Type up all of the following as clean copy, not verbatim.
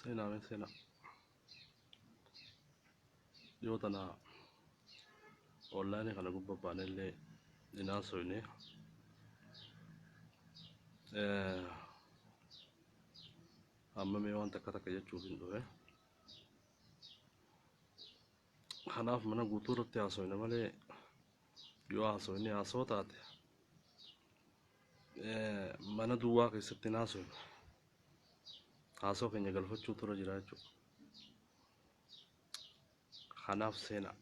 Seenaa mee seenaa. Dhiyoo tana onlaayinii kana gubbaa baanellee hin haasofne. Amma mee waan takka takka jechuuf hin dhufe. Kanaaf mana guutuu irratti haasofne malee yoo haasofne haasoo taate mana duwwaa keessatti hin haasofne. Haasoo keenya galfachuutu irra jira jechuudha. Kanaaf seenaa.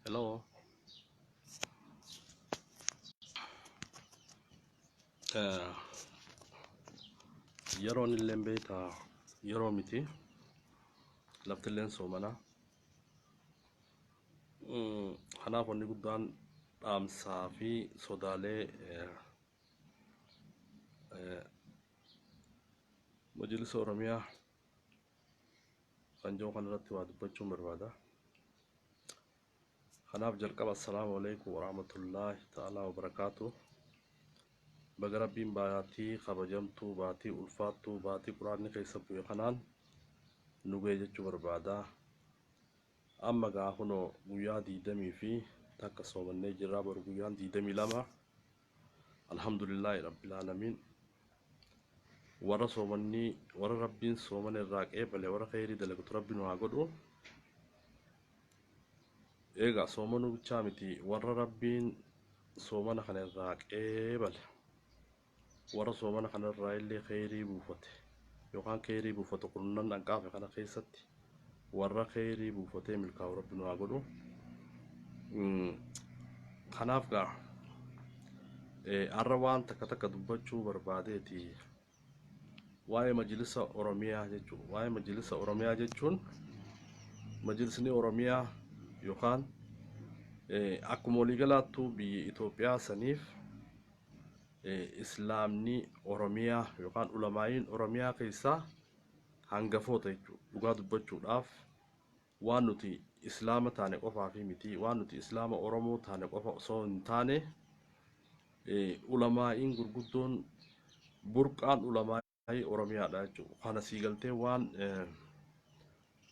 Hello. Yeroon illee beektaa yeroo miti lafti illeen soomana. Kanaaf wanni guddaan dhaamsaa fi sodaalee Majlisa Oromiyaa kan jiru kanarratti waa dubbachuun barbaada. Kanaaf jalqaba assalaamu alaikum warahmatullaahi ta'aalaa wabarakaatu. Baga Rabbiin baatii kabajamtuu, baatii ulfaattuu, baatii quraanni keessa bu'e kanaan nu ga'e jechuu barbaada. Amma gaa kunoo guyyaa diidamii fi takka soomannee jirra boru guyyaan 22. Alhamdulillaahi Rabbil Aalamiin. Warra soomannii warra Rabbiin soomana irraa qeebale warra kheyrii dalagatu Rabbi nu haa godhu. Eegaa soomanuu bichaa miti warra Rabbiin soomana kana irraa qeebale warra soomana kana irraa illee kheyrii buufate yookaan kheyrii buufatu kurnan dhanqaafe kana keessatti warra kheyrii buufatee milkaa'u Rabbi nu haa godhu. Kanaaf gaa har'a waan takka takka dubbachuu barbaadeeti. Waa'ee majlisa Oromiyaa jechuun waa'ee majlisa Oromiyaa jechuun majlisni Oromiyaa yookaan akkuma waliigalaattuu biyya Itoophiyaa saniif Islaamni Oromiyaa yookaan ulamaa'iin Oromiyaa keessaa hangafoota jechuudha. Dhugaa dubbachuudhaaf waan nuti Islaama taane qofaafi miti, waan nuti Islaama Oromoo taane qofa osoo hin taane ulamaa'iin gurguddoon burqaan ulamaa'ii Oromiyaadha jechuudha. Kana sii galtee waan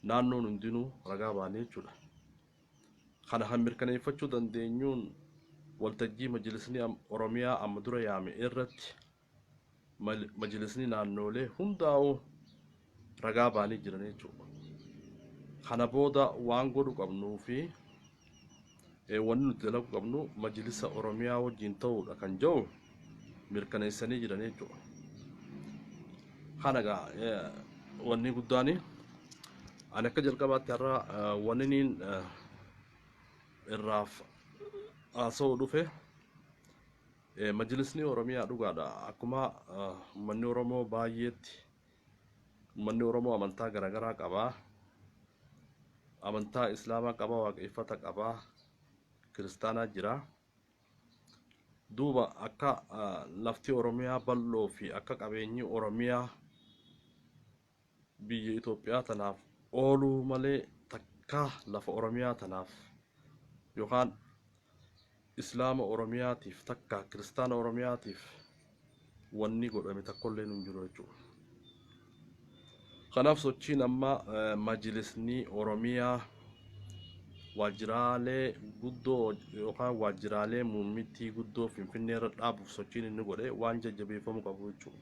naannoon hundinuu ragaa baane jechuudha. Kana kan mirkaneeffachuu dandeenyuun waltajjii majlisni Oromiyaa amma dura yaame irratti majlisni naannoolee hundaa'uu ragaa baanii jiran jechuudha. Kana booda waan godhu qabnuu fi wanni nuti dalagu qabnu majlisa Oromiyaa wajjin ta'uudha kan jedhu mirkaneessanii jiran jechuudha. Kana egaa wanni guddaan ani akka jalqabaatti har'a wanni niin irraaf haasa'uu dhufe Majlisni Oromiyaa dhugaadha. Akkuma uummanni Oromoo baay'eetti uummanni Oromoo amantaa garaagaraa qaba. Amantaa Islaamaa qaba, waaqeffata qaba, kiristaanaa jira. Duuba akka lafti Oromiyaa bal'oo fi akka qabeenyi Oromiyaa biyya Itoophiyaa tanaaf ooluu malee takka lafa Oromiyaa tanaaf yookaan Islaama Oromiyaatiif takka Kiristaana Oromiyaatiif wanni godhame takkolleen hin jiru jechuudha. Kanaaf sochiin amma majlisni Oromiyaa waajjiraalee guddoo yookaan waajjiraalee muummittii guddoo Finfinnee irra dhaabuuf sochiin inni godhe waan jajjabeeffamu qabu jechuudha.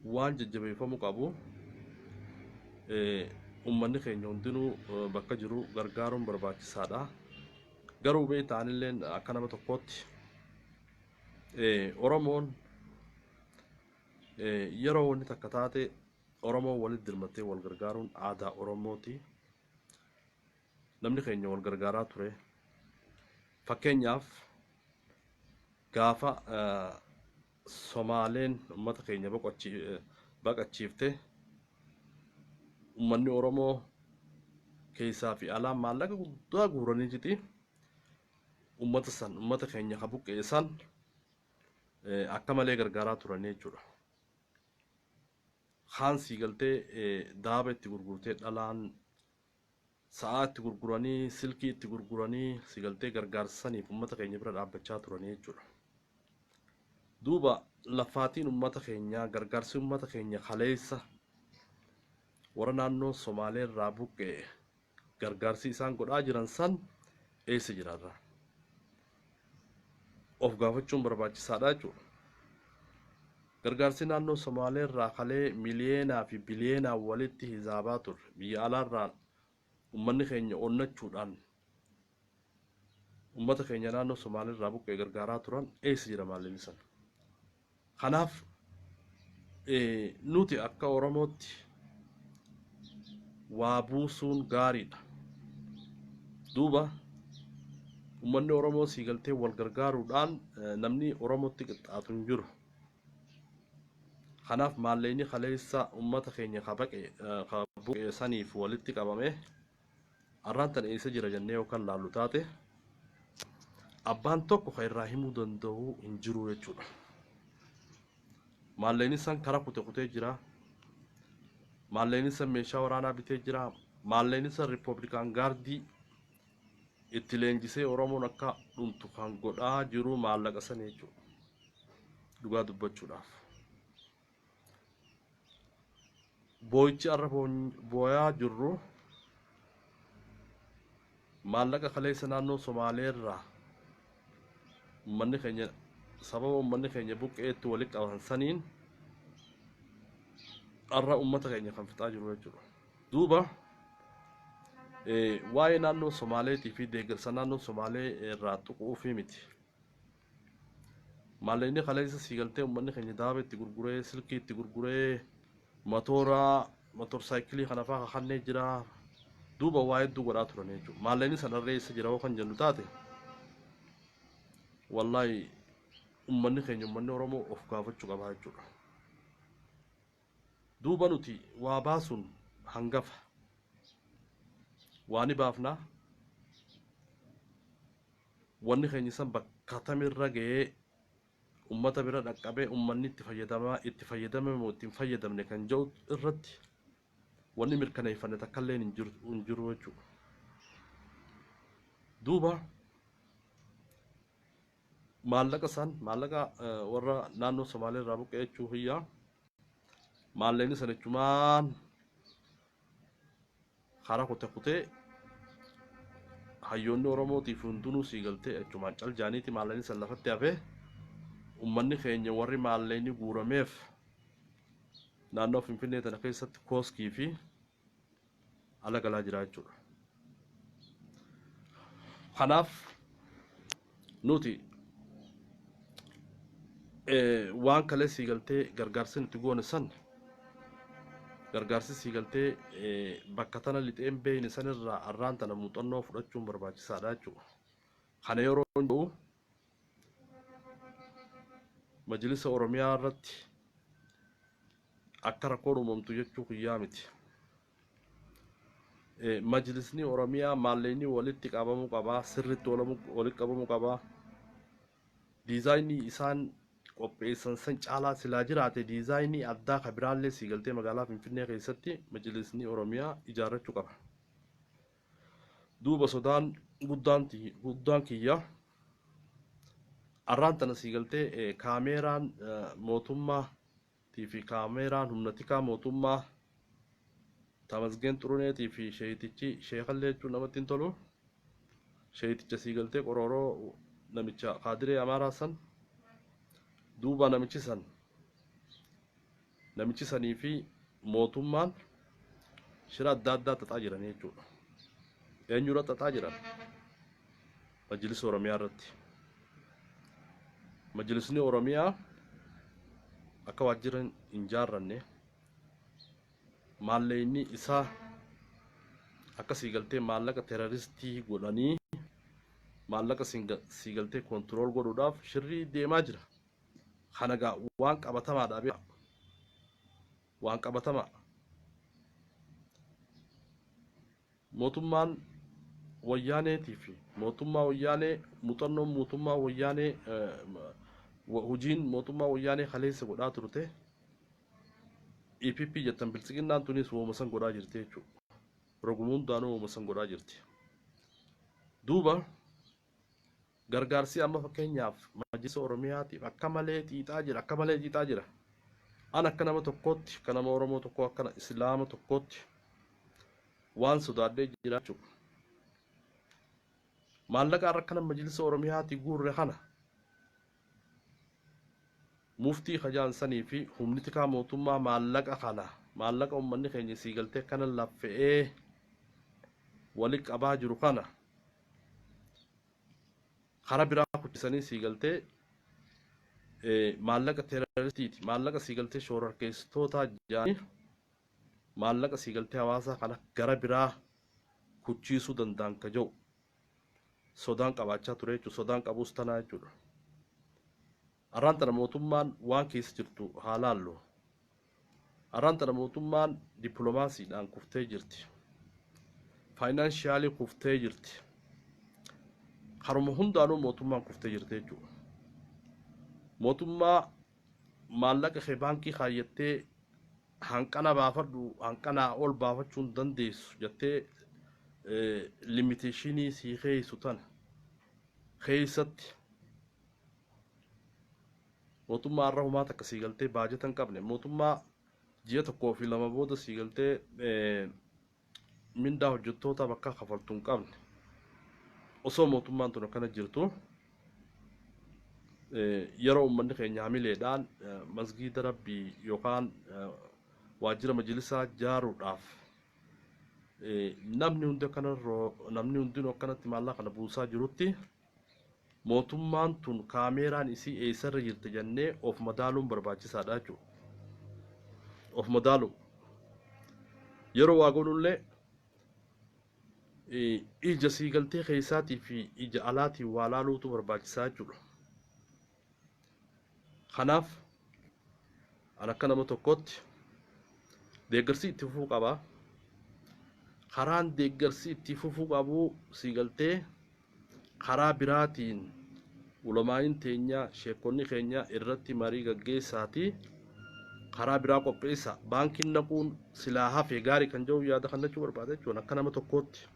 Waan jajjabeeffamu qabu uummanni keenya hundinuu bakka jiru gargaaruun barbaachisaadha. Garuu beektaa anilleen akka nama tokkootti Oromoon yeroo wanni takka taate Oromoon walitti dirmattee wal gargaaruun aadaa Oromooti. Namni keenya wal gargaaraa ture. Fakkeenyaaf gaafa Somaaleen uummata keenya baqachiifte uummanni Oromoo keessaa fi alaa maallaqa guddaa guuraniititi uummata san uummata keenya ka buqqee san akka malee gargaaraa turanii jechuudha. Kaan sii galtee daaba itti gurgurtee dhalaan sa'aa itti gurguranii silkii itti gurguranii si galtee gargaarsa saniif ummata keenya bira dhaabbachaa turanii jechuudha. Duuba lafaatiin ummata keenyaa gargaarsi ummata keenya kaleessa warra naannoo Somaalee irraa buqqa'e gargaarsi isaan godhaa jiran san eessa jira irra? Of gaafachuun barbaachisaadha jechuudha. Gargaarsi naannoo Somaalee irraa kalee miliyeenaa fi biliyeenaan walitti hisaabaa turre biyya alaarraa ummanni keenya onnachuudhaan ummata keenya naannoo Somaalee irraa buqqa'e gargaaraa turan eessa jira maallaqni san? Kanaaf nuti akka Oromootti waa buusuun gaariidha. Duuba ummanni Oromoo sii galtee wal gargaaruudhaan namni Oromootti qixxaatu hin jiru. Kanaaf maallaqni kaleessa ummata keenya ka baqe ka buqqe saniif walitti qabame arraan tana eessa jira jennee yookaan laallu taate abbaan tokko kan irraa himuu danda'u hin jiru jechuudha. Maallaqni san kara kute kutee jira. Maallaqni san meeshaa waraanaa bitee jira. Maallaqni san Republican Guardii itti leenjisee Oromoon akka dhumtu kan godhaa jiru maallaqa san jechuudha. Dhugaa dubbachuudhaaf. Boo'ichi har'a booyaa jirru maallaqa kaleessa naannoo Somaalee irraa uummanni keenya sababa uummanni keenya buqqeetti walitti qaban saniin har'a uummata keenya kan fixaa jiru jechuudha. Duuba waa'ee naannoo Somaaleetii fi deeggarsa naannoo Somaalee irraa tuquufii miti. Maallaqni kaleessa sii galtee uummanni keenya daaba itti gurguree silkii itti gurguree matoora motorsaayikilii kana fa'aa kakannee jira. Duuba waa hedduu godhaa turan jechuudha. Maallaqni sana irra eessa jira kan jennu taate wallaahi uummanni keenya uummanni Oromoo of gaafachuu qaba jechuudha. Duuba nuti waa baasuun hangafa. Waa ni baafnaa. Wanni keenya san bakka tamirra ga'ee ummata bira dhaqqabee ummanni itti fayyadamaa itti fayyadame moo itti hin fayyadamne kan jedhu irratti wanni mirkaneeffanne takka illee hin jiru jechuudha. Duuba maallaqa san maallaqa warra naannoo Somaalee irraa buqqa'e jechuu hiyyaa maallaqni san jechumaan karaa kute kutee hayyoonni Oromootiif hundinuu sii galtee achumaan cal jaaniiti maallaqni san lafatti hafee ummanni keenya warri maallaqni guurameef naannoo Finfinnee tana keessatti kooskii fi ala galaa jira jechuudha. Kanaaf nuti waan kalee sii galtee gargaarsi nuti goone san gargaarsi sii galtee bakka tana lixeen beeyne sanirraa arraan tana muuxannoo fudhachuun barbaachisaadha jechuudha. Kana yeroo jedhu Majlisa Oromiyaa irratti akka rakkoon uumamtu jechuu kiyyaa miti. Majlisni Oromiyaa maallaqni walitti qabamuu qabaa, sirriitti walitti qabamuu qabaa. Diizaayinii isaan qopheessan san caalaa silaa jiraate diizaayinii addaa ka biraallee sii galtee magaalaa Finfinnee keessatti Majlisni Oromiyaa ijaarrachuu qaba. Duuba sodaan guddaan kiyya arraan tana sii galtee kaameeraan mootummaa fi kaameeraan humna tikaa mootummaa Tamasgeen Xuruneetii fi sheeyitichi sheekallee jechuun namatti hin tolu. Sheeyiticha sii galtee qorooroo namicha kaadiree Amaaraa san duuba namichi san namichi sanii fi mootummaan shira adda addaa xaxaa jiran jechuudha. Eenyurra xaxaa jiran? Majlisa Oromiyaa irratti. Majlisni Oromiyaa akka waajjira hin jaarranne maallaqni isaa akka sii galtee maallaqa teroristii godhanii maallaqa sii galtee control godhuudhaaf shirrii deemaa jira. Kana gaa waan qabatamaadha beekaa. Waan qabatamaa. Mootummaan wayyaaneetii fi mootummaa wayyaanee muuxannoon mootummaa wayyaanee hojiin mootummaa wayyaanee kaleessa godhaa turte. EPP jettan biltsiginnaan tunis wooma san godhaa jirti jechuudha. Roguma hundaanuu wooma san godhaa jirti. Duuba gargaarsi amma fakkeenyaaf Majlisa Oromiyaatiif akka malee xiixaa jira, akka malee xiixaa jira. An akka nama tokkootti, akka nama Oromoo tokkoo, akka Islaama tokkootti waan sodaadhee jira jechuudha. Maallaqa har'a akkana Majlisa Oromiyaatii guurre kana muftii kajaan sanii fi humni tikaa mootummaa maallaqa kana, maallaqa ummanni keenya sii galtee kana laffe'ee wali qabaa jiru kana karaa biraa kuchisanii sii galtee maallaqa terroristiiti, maallaqa sii galtee shoorarkeessitootaa jaanii maallaqa sii galtee hawaasaa kana gara biraa kuchiisuu danda'an ka jiru sodaan qabaachaa ture jechuudha. Sodaan qabuus tanaa jechuudha. Arraan tana mootummaan waan keessa jirtu haa laallu. Arraan tana mootummaan dippiloomaasiidhaan kuftee jirti. Financially kuftee jirti. Karuma hundaanuu mootummaan kuftee jirti jechuudha. Mootummaa maallaqa kee baankii kaayyattee hanqana baafadhu, hanqanaa ol baafachuu hin dandeessu jettee limitation sii keeysu tana keessatti mootummaa har'a humaa takka sii galtee baajata hin qabne, mootummaa ji'a tokkoo fi lama booda sii galtee mindaa hojjettoota bakka kafaltu hin qabne, osoo mootummaan tun akkana jirtu, yeroo uummanni keenya hamileedhaan masgiida rabbii yookaan waajjira majlisaa jaaruudhaaf namni hundi akkana, namni hundinuu akkanatti maallaqa kana buusaa jirutti, mootummaan tun kaameeraan isii eessarra jirti jennee of madaaluun barbaachisaadha jechuudha. Of madaaluu. Yeroo waa goonullee ija sii galtee keessaatii fi ija alaatiin waa laaluutu barbaachisaa jechuudha. Kanaaf an akka nama tokkootti deeggarsi itti fufuu qaba. Karaan deeggarsi itti fufuu qabu sii galtee karaa biraatiin ulamaa'iin teenya, sheekonni keenya irratti marii gaggeessaati karaa biraa qopheessa. Baankiin naquun silaa hafe gaarii kan jedhu yaada kan jechuu barbaada jechuun akka nama tokkootti.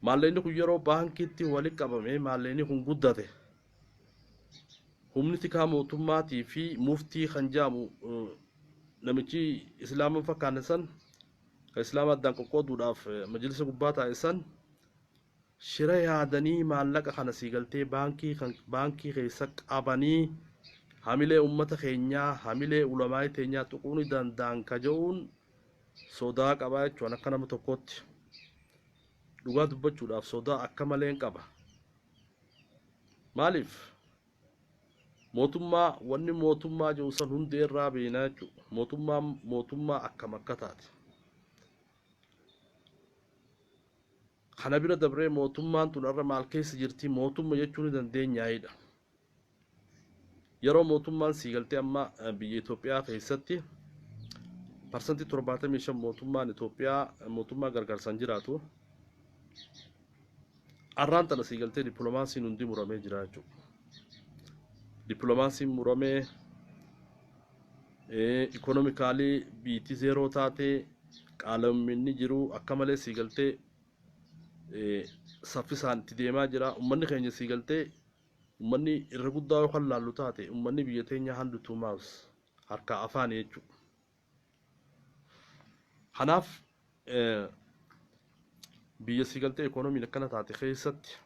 Maallaqni kun yeroo baankiitti walitti qabame, maallaqni kun guddate, humni tikaa mootummaatii fi muftii kan jedhamu namichi islaama hin fakkaanne san, kan islaama addaan qoqqooduudhaaf majlisa gubbaa taa'e san, shira yaadanii maallaqa kana sii galtee baankii kan baankii keessa qabanii hamilee ummata keenyaa, hamilee ulamaa'ii teenyaa tuquu ni danda'an ka jedhuun sodaa qabaa jechuun akka nama tokkootti dhugaa dubbachuudhaaf sodaa akka maleen qaba. Maaliif mootummaa, wanni mootummaa jiru san hundee irraa beeknaa jechuudha. Mootummaan mootummaa akkam akka taate. Kana bira dabree mootummaan tun irra maal keessa jirti mootummaa jechuu ni dandeenyaayidha. Yeroo mootummaan sii galtee amma biyya Itoophiyaa keessatti 75% mootummaan Itoophiyaa mootummaa gargaarsaan jiraatu. Arraan tana sii galtee dippiloomaasiin hundi muramee jira jechuudha. Dippiloomaasiin muramee, economically biitii zero taatee, qaalaminni jiru akka malee sii galtee saffisaan itti deemaa jira. Uummanni keenya sii galtee uummanni irra guddaa yoo kan laallu taate, uummanni biyya teenya hand to mouth, harkaa afaanii jechuudha. Kanaaf biyya sii galtee ikoonomiin akkana taate keessatti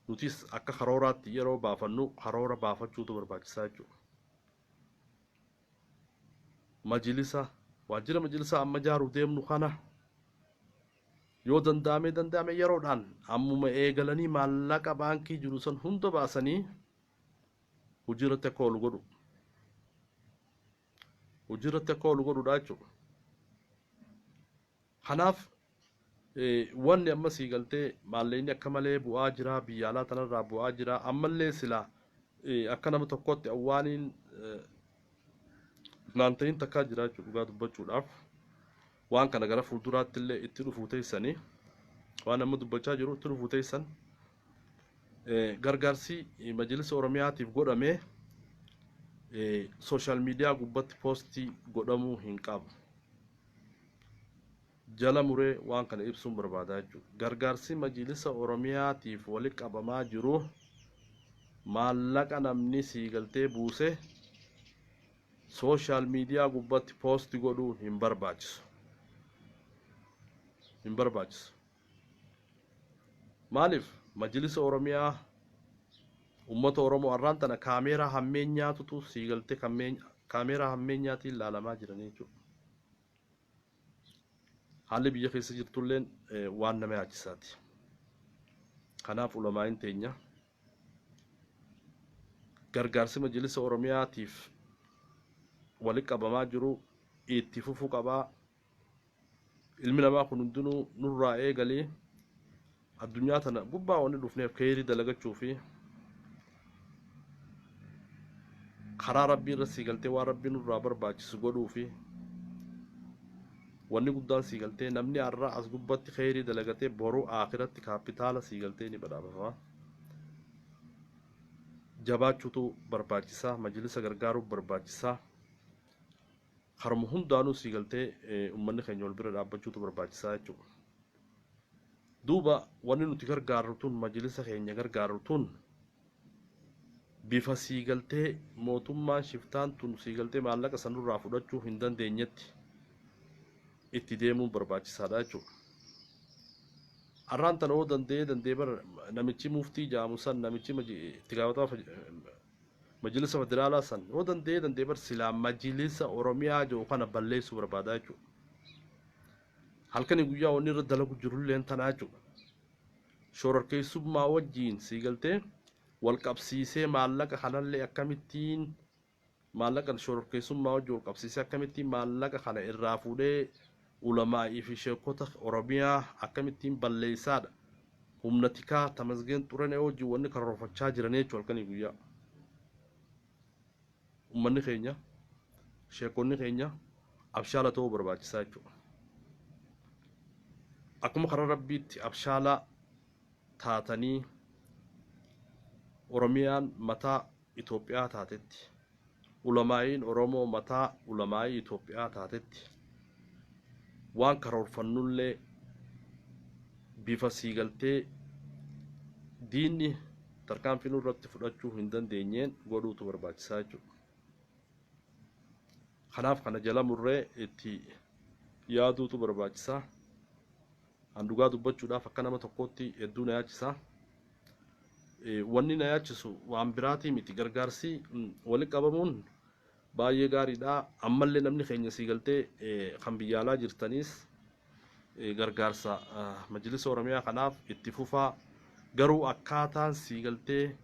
nutis akka karooraatti yeroo baafannu karoora baafachuutu barbaachisaa jechuudha. Majlisa, waajjira majlisaa amma ijaaruu deemnu kana yoo danda'ame yeroodhaan ammuma eegalanii maallaqa baankii jiru san hunda baasanii hojii irratti akka oolu godhu. Hojii irratti akka oolu godhuudha jechuudha. Kanaaf wanni amma sii galtee maallaqni akka malee bu'aa jira, biyya alaa tanarraa bu'aa jira. Ammallee silaa akka nama tokkootti awwaaniin naan ta'in takkaa jira jechuudha dhugaa dubbachuudhaaf. Waan kana gara fuulduraatti illee itti dhufuu teessanii, waan amma dubbachaa jiru itti dhufuu teessan, gargaarsi Majlisa Oromiyaatiif godhame Sooshaal miidiyaa gubbatti poostii godhamuu hin qabu. Jala muree waan kana ibsuun barbaadaa jechuudha. Gargaarsi majlisa Oromiyaatiif walitti qabamaa jiru maallaqa namni sii galtee buuse sooshaal miidiyaa gubbatti poosti godhuun hin barbaachisu. Hin barbaachisu. Maaliif majlisa Oromiyaa ummata Oromoo arraan tana kaameeraa hammeenyaatutu sii galtee kaameeraa hammeenyaatiin laalamaa jiran jechuudha. Haalli biyya keessa jirtulleen waan nama yaachisaati. Kanaaf ulamaa'iin teenya gargaarsi majlisa Oromiyaatiif walitti qabamaa jiru itti fufuu qabaa. Ilmi namaa kun hundinuu nurraa eegalee addunyaa tana gubbaa wanni dhufneef keeyrii dalagachuu fi karaa rabbii irra sii galtee waan rabbii nurraa barbaachisu godhuu fi wanni guddaan sii galtee namni har'a as gubbatti keeyrii dalagatee boru aakiratti kaapitaala sii galtee ni badhaafama. Jabaachuutu barbaachisaa, majlisa gargaaruuf barbaachisaa. Karuma hundaanuu sii galtee ummanni keenya wal bira dhaabbachuutu barbaachisaa jechuudha. Duuba wanni nuti gargaarru tun majlisa keenya gargaarru tun bifa sii galtee mootummaan shiftaan tun sii galtee maallaqa sanurraa fudhachuu hin dandeenyetti itti deemuun barbaachisaadha jechuudha. Arraan tana hoo danda'ee danda'ee bar namichi muftii jaamu san namichi itti gaafatama majlisa federaalaa san yoo danda'ee danda'ee bar silaa majlisa Oromiyaa jiru kana balleessuu barbaada jechuudha. Halkanii guyyaa wanni irra dalagu jirulleen tanaa jechuudha. Shororkeessummaa wajjiin sii galtee wal qabsiisee maallaqa kanallee akkamittiin maallaqa shororkeessummaa wajjin wal qabsiisee akkamittiin maallaqa kana irraa fuudhee ulamaa'ii fi sheekota Oromiyaa akkamittiin balleessaadha. Humna tikaa Tamasgeen Xurenee wajjin wanni karoorfachaa jiran jechuudha halkanii guyyaa. Uummanni keenya sheekonni keenya abshaala ta'uu barbaachisaa jechuudha. Akkuma karaa rabbiitti abshaala taatanii Oromiyaan mataa Itoophiyaa taatetti ulamaa'iin Oromoo mataa ulamaa'ii Itoophiyaa taatetti waan karoorfannullee bifa sii galtee diinni tarkaanfii nurratti fudhachuu hin dandeenyeen godhuutu barbaachisaa jechuudha. Kanaaf kana jala murree itti yaaduutu barbaachisaa. An dhugaa dubbachuudhaaf akka nama tokkootti hedduu na yaachisa. Wanni na yaachisu waan biraatii miti gargaarsi walitti qabamuun baay'ee gaariidha. Ammallee namni keenya sii galtee kan biyya alaa jirtaniis gargaarsa majlisa Oromiyaa kanaaf itti fufaa. Garuu akkaataan sii galtee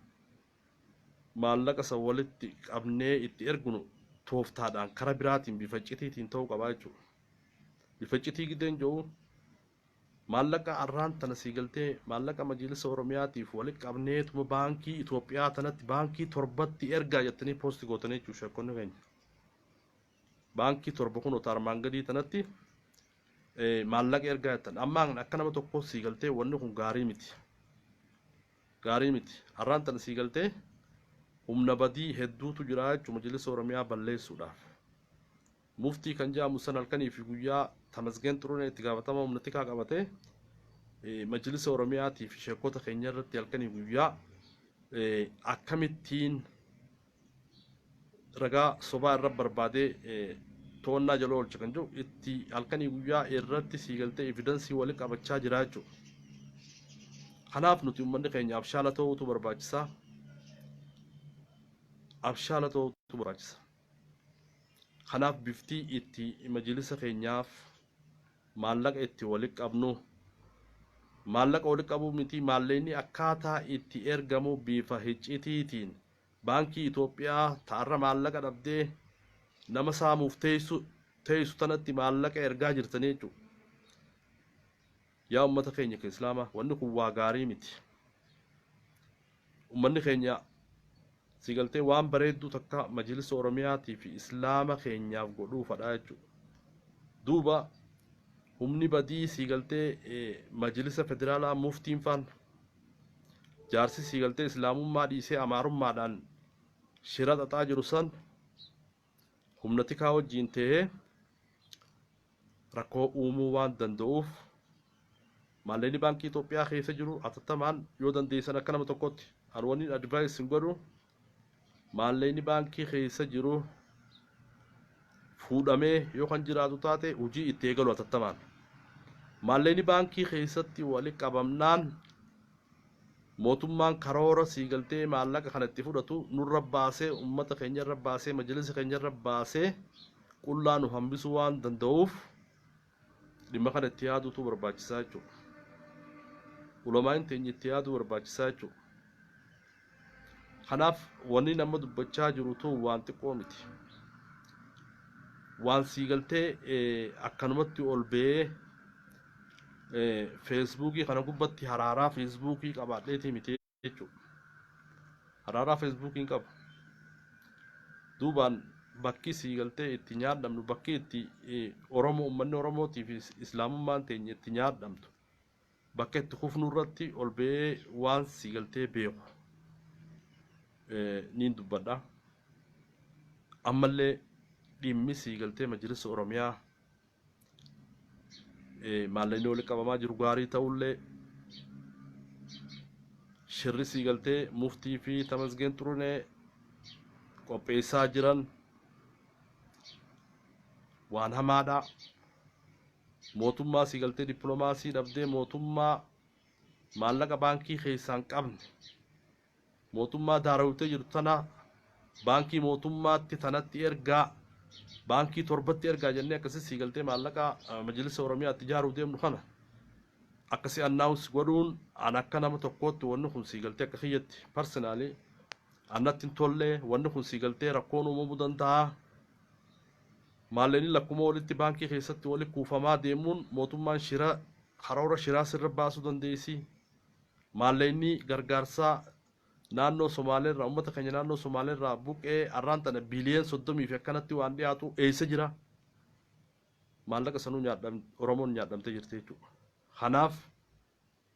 maallaqa san walitti qabnee itti erginu tooftaadhaan karaa biraatiin bifa icciitiitiin ta'uu qabaa jechuudha. Bifa icciitii gideen jiru maallaqa arraan tana sii galtee maallaqa majlisa Oromiyaatiif walitti qabneetuma baankii Itoophiyaa tanatti baankii torbatti ergaa jettanii poosti gootanii jechuudha sheekonni keenya. Baankii torba kun armaan gadii tanatti maallaqa ergaa jettan. Amma akka nama tokko sii galtee wanni kun gaarii miti. Gaarii miti. Arraan tana sii galtee humna badii hedduutu jira jechuudha majlisa Oromiyaa balleessuudhaaf. Muftii kan jedhamu san halkanii fi guyyaa Tamasgeen Xurunee itti gaafatama humna tikaa qabatee majlisa Oromiyaatii fi sheekota keenya irratti halkanii guyyaa akkamittiin ragaa sobaa irra barbaadee to'annaa jala oolcha kan jiru itti halkanii guyyaa irratti sii galtee evidansii walitti qabachaa jira jechuudha. Kanaaf nuti uummanni keenya abshaala ta'uutu barbaachisaa. Abshaala ta'uutu barbaachisa. Kanaaf bifti itti majlisa keenyaaf maallaqa itti walitti qabnu maallaqa walitti qabuu miti maallaqni akkaataa itti ergamu bifa hiccitiitiin baankii Itoophiyaa ta'arra maallaqa dhabdee nama saamuuf teessu tanatti maallaqa ergaa jirtanii jechuudha. Yaa uummata keenya kan Islaamaa wanni kun waa gaarii miti. Uummanni keenya si galtee waan bareedduu takka majlisa Oromiyaatii fi Islaama keenyaaf godhuu fadhaa jechuudha. Duuba humni badii si galtee majlisa federaalaa muftiin faan jaarsi si galtee islaamummaa dhiisee amaarummaadhaan shira xaxaa jiru san Humna tikaa wajjiin ta'ee rakkoo uumuu waan danda'uuf maallaqni baankii Itoophiyaa keessa jiru atattamaan yoo dandeessan akka nama tokkotti an wanni advice hin godhu, maallaqni baankii keessa jiru fuudhamee yoo kan jiraatu taate hojii itti eegalu atattamaan. Maallaqni baankii keessatti wali qabamnaan mootummaan karoora siigaltee maallaqa kana itti fudhatu nurra baasee, uummata keenya irra baasee, majlisa keenya irra baasee qullaa nu hambisuu waan danda'uuf dhimma kana itti yaaduutu barbaachisaa jechuudha. Ulamaan teenya itti yaaduu barbaachisaa jechuudha. Kanaaf wanni nama dubbachaa jiru tun waan xiqqoo miti. Waan siigaltee akkanumatti ol ba'ee feesbuukii kana gubbatti haraaraa feesbuukii qabaadheetii miti jechuudha. Haraaraa feesbuukii hin qabu. Duubaan bakki siigaltee itti nyaadhamnu, bakki itti Oromoo, uummanni Oromootii fi Islaamummaan teenya itti nyaadhamtu, bakka itti kufnu irratti ol ba'ee waan siigaltee beeku niin dubbadha. Ammallee dhimmi siigaltee majlisa Oromiyaa maallaqni walitti qabamaa jiru gaarii ta'ullee, shirri siigaltee muftii fi Tamasgeen Xurunee qopheessaa jiran waan hamaadha. Mootummaa siigaltee dippiloomaasii dhabdee, mootummaa maallaqa baankii keessaa hin qabne, mootummaa daarawtee jirtu tana baankii mootummaatti tanatti ergaa, baankii torbatti ergaa jennee akkasii siigaltee maallaqa majlisa Oromiyaatti ijaaruu deemnu kana akkasii announce godhuun an akka nama tokkootti wanni kun siigaltee akka kiyyatti personally annatti hin tolle. Wanni kun siigaltee rakkoon uumamuu danda'a. Maallaqni lakkuma walitti baankii keessatti wali kuufamaa deemuun mootummaan shira karoora shiraa sirra baasuu dandeessi. Maallaqni gargaarsaa naannoo Somaaleerraa uummata keenya naannoo Somaaleerraa buqee arraan tana biiliyoon 30 fi akkanatti waan dhiyaatu eessa jira? Maallaqa sanuu nyaadham Oromoon nyaadhamtee jirti jechuudha. Kanaaf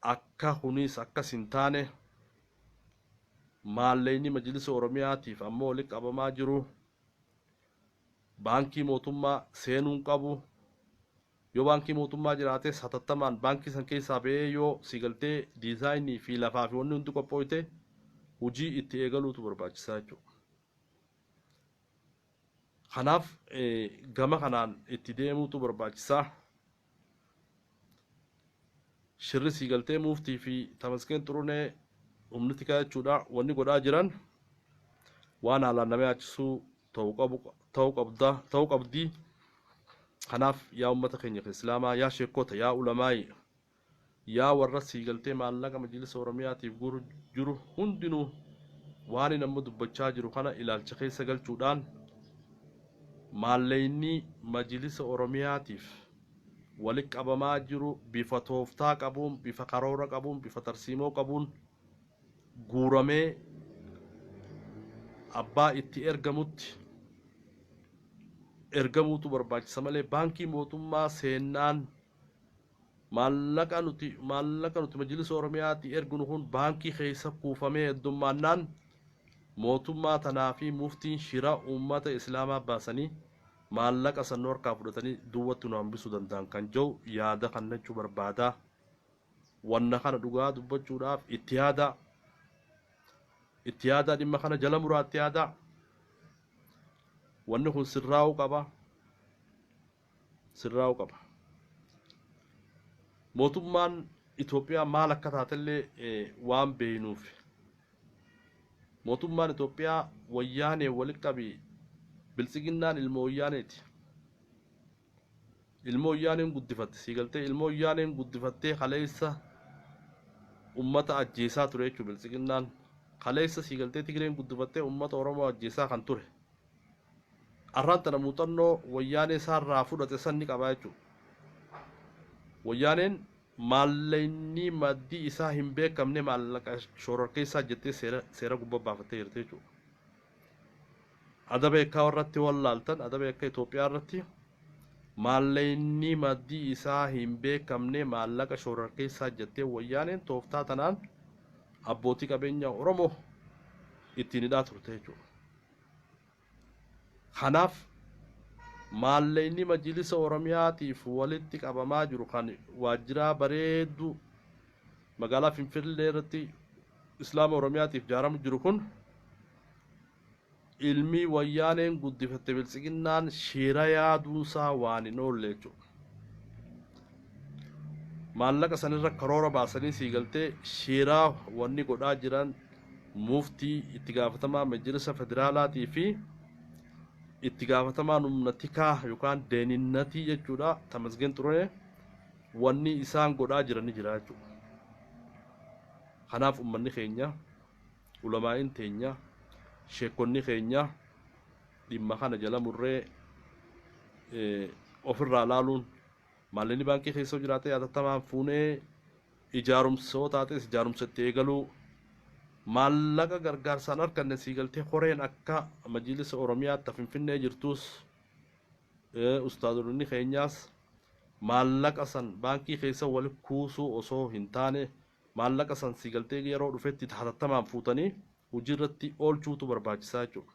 akka kunis akkas hin taane maallaqni majlisa Oromiyaatiif ammoo walitti qabamaa jiru baankii mootummaa seenuun qabu. Yoo baankii mootummaa jiraates hatattamaan baankii san keessaa ba'ee yoo siigaltee diizaayinii fi lafaa fi wanni hundi qophooyte hojii itti eegaluutu barbaachisaa jechuudha. Kanaaf gama kanaan itti deemuutu barbaachisaa. Shirri siigaltee muftii fi Tamasgeen Xurunee humni tikaa jechuudha wanni godhaa jiran waan haalaan nama yaachisuu ta'uu qabu, ta'uu qabda, ta'uu qabdi. Kanaaf yaa uummata keenya Islaamaa, yaa sheekota, yaa ulamaayi, yaa warra siigaltee maallaqa majlisa Oromiyaatiif guru jiru hundinuu waan inni amma dubbachaa jiru kana ilaalcha keessa galchuudhaan maallaqni majlisa Oromiyaatiif walitti qabamaa jiru bifa tooftaa qabuun, bifa karoora qabuun, bifa tarsiimoo qabuun guuramee abbaa itti ergamutti ergamuutu barbaachisa malee baankii mootummaa seennaan maallaqa nuti majlisa Oromiyaatti erginu kun baankii keessa kuufamee heddummaannaan mootummaa tanaa fi muftiin shira uummata Islaamaa baasanii maallaqa san harkaa fudhatanii duwwatti nu hambisuu danda'an kan jiru yaada kannachuu barbaadaa. Wanna kana dhugaa dubbachuudhaaf itti yaadaa, itti yaadaa, dhimma kana jala muraatti yaadaa. Wanni kun sirraa'uu qaba, sirraa'uu qaba. Mootummaan Itoophiyaa maal akka taatellee waan beeynuuf, mootummaan Itoophiyaa wayyaanee walitti qabi. Biltsiginnaan ilma wayyaaneeti. Ilma wayyaaneen guddifatte siigaltee, ilma wayyaaneen guddifattee kaleessa ummata ajjeesaa ture jechuudha. Biltsiginnaan kaleessa siigaltee Tigireen guddifattee ummata Oromoo ajjeesaa kan ture arraan tana muuxannoo wayyaanee isaarraa fudhate san ni qabaa jechuudha. Wayyaaneen maallaqni maddii isaa hin beekamne maallaqa shororkeessaa jettee seera gubbaa baafattee jirti jechuudha. Adaba yakkaa irratti wallaaltan, adaba yakka Itoophiyaa irratti maallaqni maddii isaa hin beekamne maallaqa shororkeessaa jettee wayyaaneen tooftaa tanaan abbootii qabeenyaa Oromoo ittiin hidhaa turte jechuudha. Kanaaf Maallaqni majlisa Oromiyaatiif walitti qabamaa jiru kan waajjiraa bareedduu magaalaa Finfinnee irratti Islaama Oromiyaatiif ijaaramu jiru kun ilmi Wayyaaneen guddifatte Biltsiginnaan shira yaaduunsaa waan hin oolle jechuudha. Maallaqa sanirra karoora baasanii sii galtee shiraa wanni godhaa jiran muftii itti gaafatamaa majlisa federaalaatii fi itti gaafatamaan humna tikaa yookaan deeninnatii jechuudha Tamasgeen Xurunee wanni isaan godhaa jiran ni jira jechuudha. Kanaaf ummanni keenya, ulamaa'iin teenya, sheekonni keenya dhimma kana jala murree ofirraa laaluun maallaqni baankii keessa jiraatee hatattamaan fuunee ijaarumsa yoo taates ijaarumsa itti eegaluu, maallaqa gargaarsaan arganne sii galtee koreen akka majlisa Oromiyaatti Finfinnee jirtus ustaazonni keenyaas maallaqa san baankii keessa wali kuusuu osoo hin taane maallaqa san sii galtee yeroo dhufetti hatattamaan fuutanii hojiirratti oolchuutu barbaachisaa jechuudha.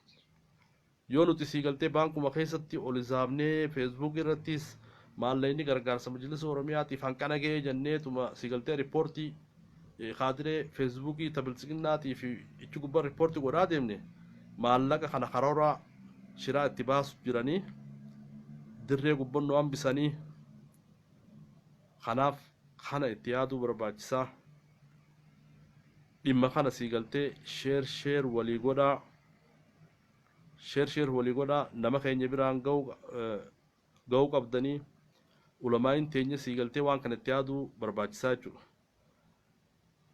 Yoo nuti sii galtee baankuma keessatti ol izaafnee Facebook irrattis maallaqni gargaarsa majlisa Oromiyaatiif hanqana ga'ee jenneetuma sii galtee riippoortii kaadiree Feesbuukii ta Biltsiginnaatii fi ichi gubbaa riippoortii godhaa deemne, maallaqa kana karoora shiraa itti baasu jiranii dirree gubbannoo hambisanii. Kanaaf kana itti yaaduu barbaachisaa. Dhimma kana sii galtee share share walii godhaa, share share walii godhaa, nama keenya biraan ga'uu qabdanii. Ulamaa'iin teenya sii galtee waan kana itti yaaduu barbaachisaa jechuudha.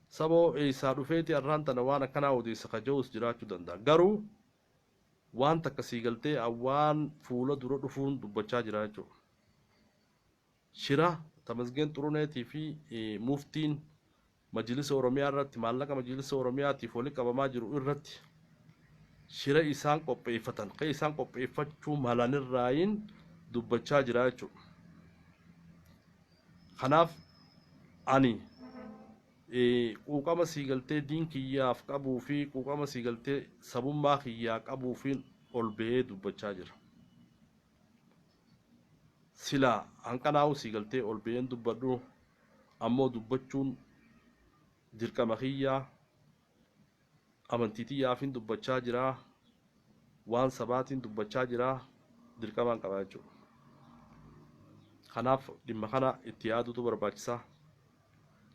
Saboo eessaa dhufeeti har'aan tana waan akkanaa odeessa ka ja'us jiraachuu danda'a. Garuu waan takka sii galtee waan fuula dura dhufuun dubbachaa jira jechuudha. Shira Tamasgeen Xuruneetii fi muftiin majlisa Oromiyaa irratti maallaqa majlisa Oromiyaatiif walitti qabamaa jiru irratti shira isaan qopheeffatan kan isaan qopheeffachuu malanirraayin dubbachaa jira jechuudha. Kanaaf ani quuqama sii galtee diin kiyyaaf qabuu fi quuqama sii galtee sabummaa kiyyaa qabuu fi ol ba'ee dubbachaa jira. Silaa hanqanaa'uu sii galtee ol ba'een dubbadhu, ammoo dubbachuun dirqama kiyyaa, amantii xiyyaafin dubbachaa jira, waan sabaatiin dubbachaa jira, dirqamaan qaba jechuudha. Kanaaf dhimma kana itti yaaduutu barbaachisaa.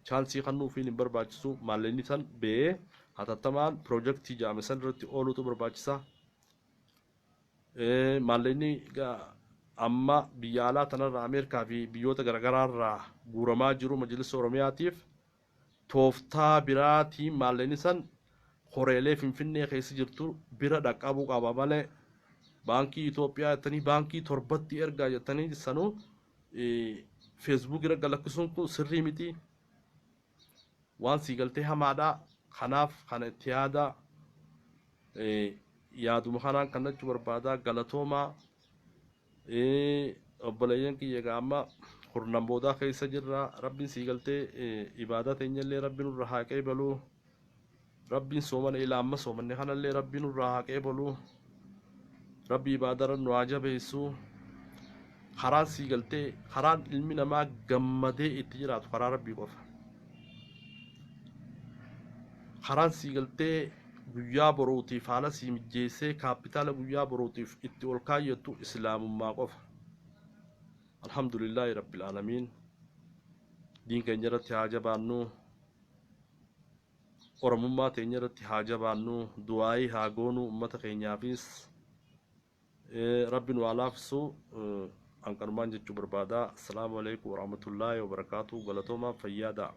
Chaansii kennuufiin hin barbaachisu. Maallaqni san ba'ee hatattamaan piroojeektii jedhame san irratti ooluutu barbaachisaa. Maallaqni amma biyya alaa tanarraa Ameerikaa fi biyyoota garaagaraarraa guuramaa jiru majlisa Oromiyaatiif tooftaa biraatiin maallaqni san koreelee Finfinnee keessa jirtu bira dhaqqabuu qaba malee baankii Itoophiyaa jettanii baankii 7tti ergaa jettanii sanuu Facebook irra galakkisuun kun sirrii miti. Waan sii galtee hamaadha. Kanaaf kana itti yaada, yaaduma kanaan kan jechuu barbaada. Galatoomaa obboleeyyan kiyya. Egaa amma kurnan boodaa keessa jirra. Rabbiin sii galtee ibaadaa teenyallee Rabbi nurra haa qeebalu. Rabbiin soomana ilaa amma soomanne kanallee Rabbi nurra haa qeebalu. Rabbi ibaadarra nu haa jabeessu. Karaan sii galtee karaan ilmi namaa gammadee itti jiraatu karaa Rabbii qofa. Karaan sii galtee guyyaa boruutiif haala sii mijjeessee kaapitaala guyyaa boruutiif itti ol kaayyattu islaamummaa qofa. Alhamdulillaahi rabbil aalamiin. Diin keenya irratti haa jabaannu. Oromummaa teenya irratti haa jabaannu. Du'aayii haa goonu ummata keenyaafis. Rabbi nu haa laaffisu. Hanqanumaan jechuu barbaada. Assalaamu alaikum warahmatullaahi wabarakaatu. Galatoomaa, fayyaada.